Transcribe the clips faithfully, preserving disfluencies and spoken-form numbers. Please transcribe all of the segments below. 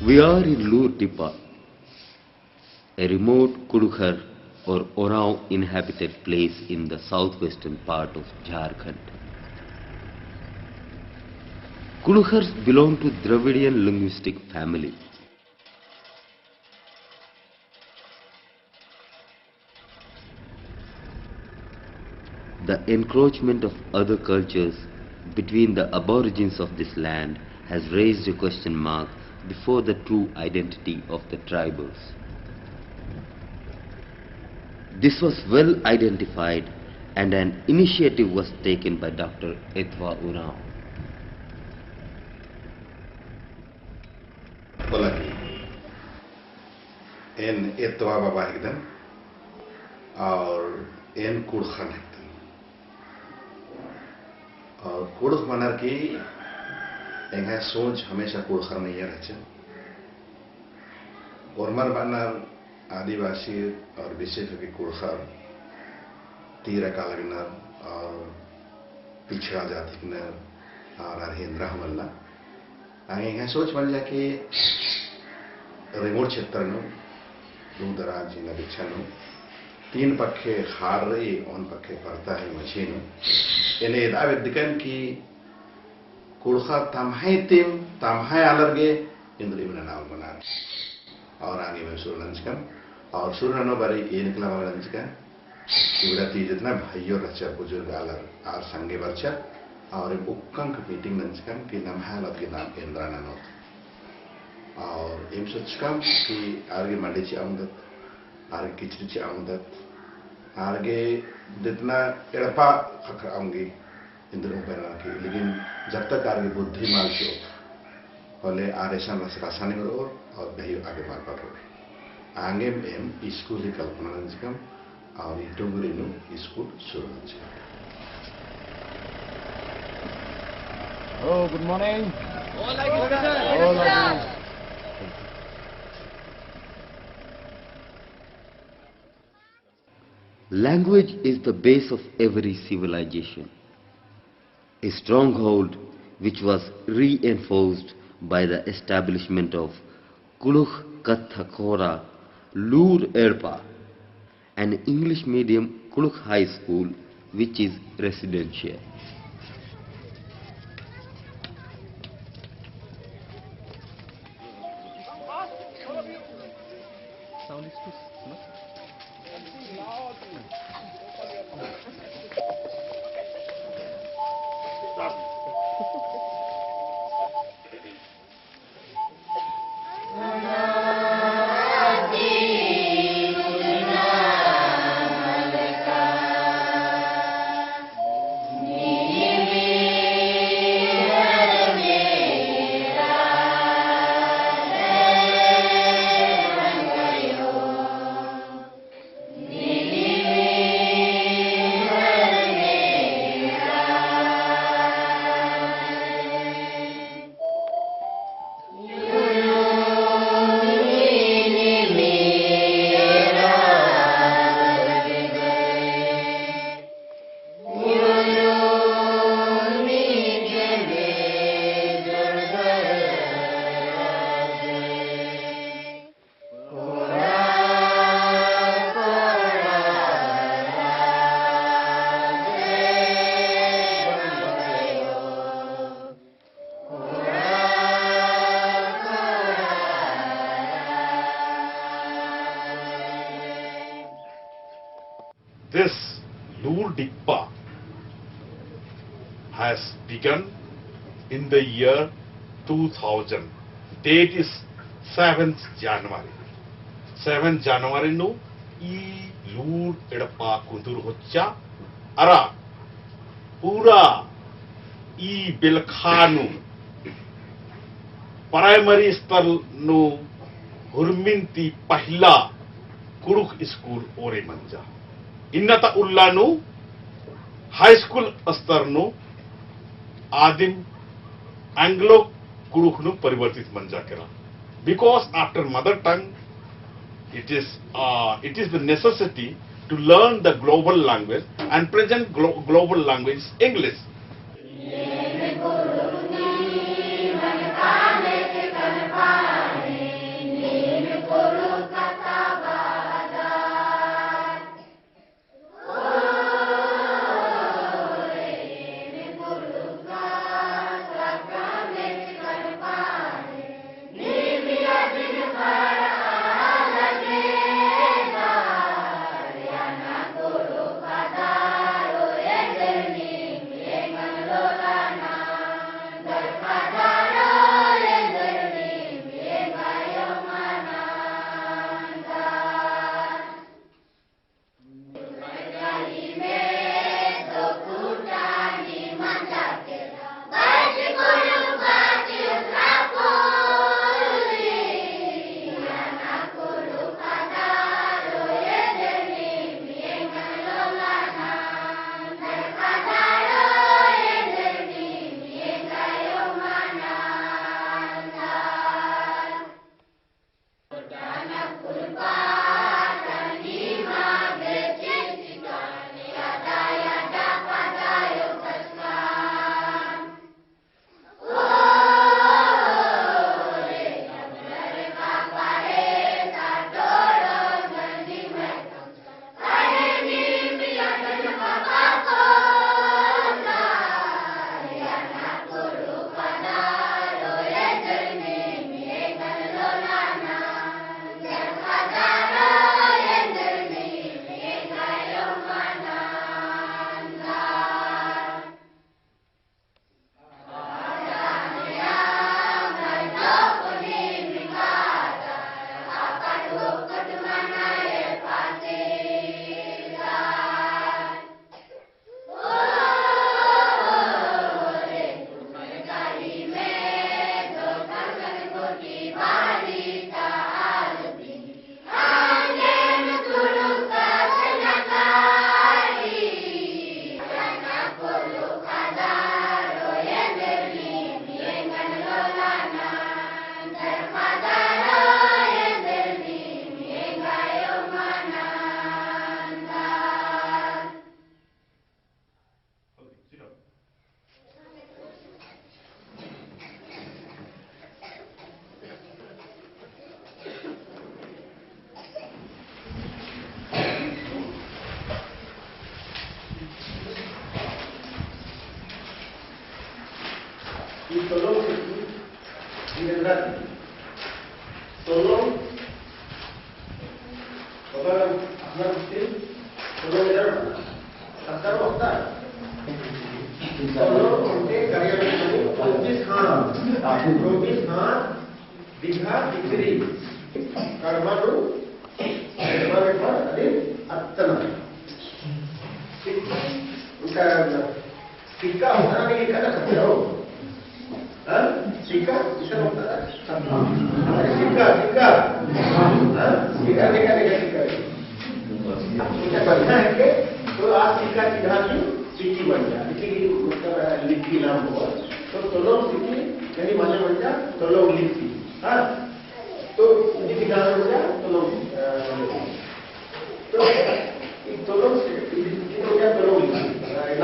We are in Lur Dibba, a remote Kurukhar or Oraon inhabited place in the southwestern part of Jharkhand. Kurukhars belong to Dravidian linguistic family. The encroachment of other cultures between the aborigines of this land has raised a question mark before the true identity of the tribals. This was well identified and an initiative was taken by Doctor Etwa Oraon. बोला कि एन एतवा बाबा हिकदन और एन कुँड़ुख़न हिकदन। और कुँड़ुख़ मनर की एंग्है सोच हमेशा कुँड़ुख़र मइय्याँ रहचा। ओर्मर बअनर आदिवासी और विशेष करके कुँड़ुख़र तीरा काला लगनर और पिछड़ा जाति हिकनर और आर एन्दरा हूँ मल्ला। आंगे एंग्है सोच मंजा कि remote क्षेत्र नू, दूर दराज इन्ना बिच्छा नू, तीन पक्खे ख़ार रई, ओन पक्खे परता है मझी नू। एन्ने एदआ बेद्दकन कि कुँड़ुख़र तम्है तिम, तम्है आलर गे इन्द्रिइम नना मना। और आंगे एम शुरू नंजकम, और शुरू ननो बारी एन इकला मल नंजकम, इबड़ा ती जितना भाइयोर रहचर, बुजुर्ग आलर, आर संगे बरचर, और एम उक्कंक meeting नंजकम कि नम्है आलर गे नाम एन्दरा ननोत। और एम सोचकम कि आर गे मंडी चिआ ओंगदत, आर गे किचरी चिआ ओंगदत, आर गे जितना एड़पा ख़क्खरआ ओंगी, इन्द्रिइम पैना की, लेकिन जब तक आर गे बुद्धि मल चिओत, होले आर एसन रस-, रसानिम रओर और गही आगे मल बढ़ोर। आंगे एम स्कूल ही कल्पना नंजकम और ई डोंगरी नू स्कूल शुरू नंजकम। Oh, good morning. Oh, good morning. Language is the base of every civilization, a stronghold which was reinforced by the establishment of Kurukh Kathakora Lur Edpa, an English medium Kurukh high school which is residential. This Lur Dibba has begun in the year two thousand. Date is seventh January. Seventh January नू ई लूर एड़पा कुन्दुर होच्चा अरा पूरा ई बेलखा नू primary स्तर नू हुरमिन ती पहिला कुँड़ुख़ स्कूल ओरे मंजा। इन्ना ता उल्ला नू high school स्तर नू आदिम Anglo कुँड़ुख़ नू परिवर्तित मंजा केरा। Because after mother tongue, it is, uh, it is the necessity to learn the global language, and present glo-, global language is English. तोलोंग, बाबा, अपना स्त्री, तोलोंग इधर बना। सत्तर वक्ता। तोलोंग उनके करियर में चौबीस हाथ, चौबीस हाथ, बिगहा बिगरी, कड़मा नू, कड़मा के पर अदिन अत्तना। उनका सिक्का होता नहीं, लिखा ना सकते हो। हाँ? सिक्का, इसे होता है? अरे सिक्का, सिक्का। हाँ? सिक्का, सिक्का, सिक्का, सिक्का। अच्छा, बढ़िया है कि तो आज सिक्का की धान की सिक्की बन जा, सिक्की की मतलब, अ, लिपि नाम हुआ। तो तोलोंग सिक्की, यानी माने बन जा, तोलोंग लिपि। हाँ? तो लिपि नाम बन जा, तोलोंग, अ, तो ई तोलोंग से, ई कितनो क्या तोलोंग लिखा,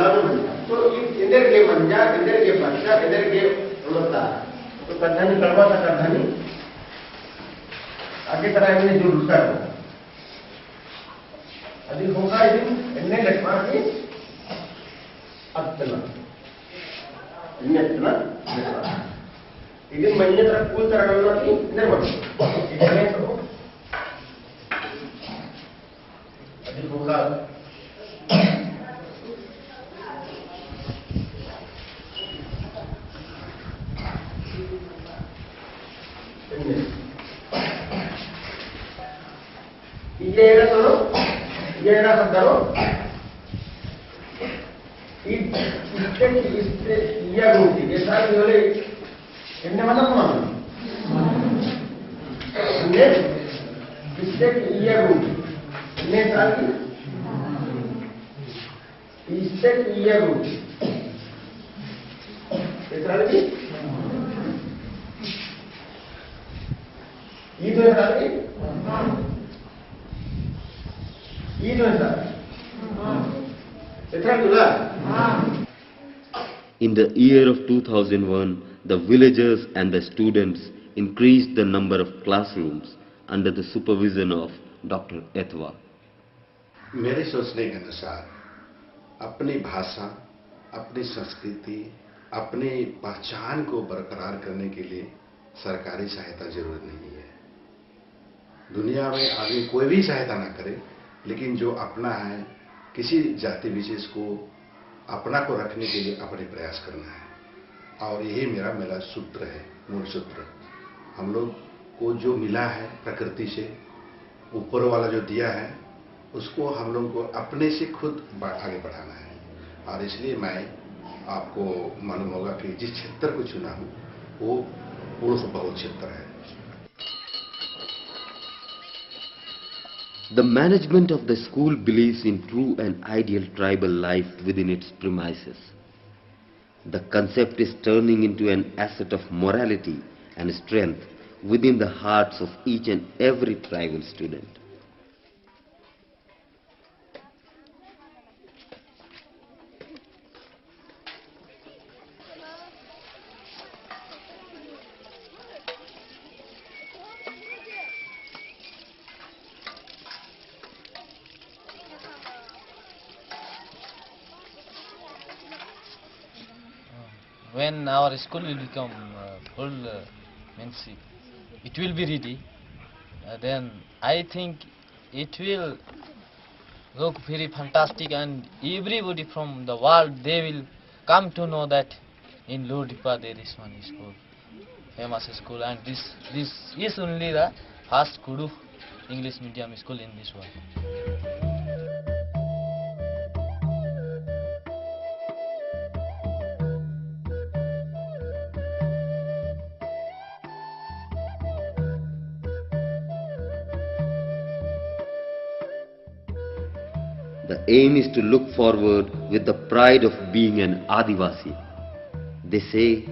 नाम मंजा। तो ई एन्देर गे मंजा, एन्देर गे बच्चा, एन्देर गे रोलता। तो कद्दानी कड़मा ता कद्दानी, आगे तरह एन्ने जुड़ रुका। अदिन ख़ोख़ा इदिन एन्ने लेखमा की अत्तना। एन्ने अत्तना लेखमा। इदिन मइय्याँ तरह कुल तरह नन्ना की एन्ने बन। इतने तो अदिन ख़ोख़ा। इय्या एरा तोड़ो, इय्या एरा तोड़ो। इ-, इस्ते की, इस्ते, इय्या गुटी, ये सारी होले एन्ने मतलब कौन? एन्ने, इस्ते की इय्या गुटी। एन्ने सारी, इस्ते की इय्या गुटी। ये सारी? ई तो सारी? ई तो सारी? ये सारी तो ला? In the year of two thousand one, the villagers and the students increased the number of classrooms under the supervision of Doctor Ethwa. मेरे सोचने के अनुसार अपनी भाषा, अपनी संस्कृति, अपनी पहचान को बरकरार करने के लिए सरकारी सहायता जरूरी नहीं है। दुनिया में आदमी कोई भी सहायता ना करे, लेकिन जो अपना है, किसी जाति विशेष को अपना को रखने के लिए अपने प्रयास करना है। और यही मेरा, मेरा सूत्र है, मूल सूत्र। हम लोग को जो मिला है प्रकृति से, ऊपर वाला जो दिया है, उसको हम लोग को अपने से खुद बा-, आगे बढ़ाना है। और इसलिए मैं, आपको मालूम होगा कि जिस क्षेत्र को चुना हूँ, वो पुरुष बहुल क्षेत्र है। The management of the school believes in true and ideal tribal life within its premises. The concept is turning into an asset of morality and strength within the hearts of each and every tribal student. When our school will become, uh, full, uh, means it will be ready, uh, then I think it will look very fantastic, and everybody from the world, they will come to know that in Lurdipa there is one school, famous school, and this, this is only the first Kudukh English medium school in this world. The aim is to look forward with the pride of being an Adivasi. They say,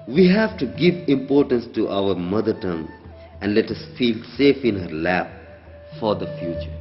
"We have to give importance to our mother tongue and let us feel safe in her lap for the future."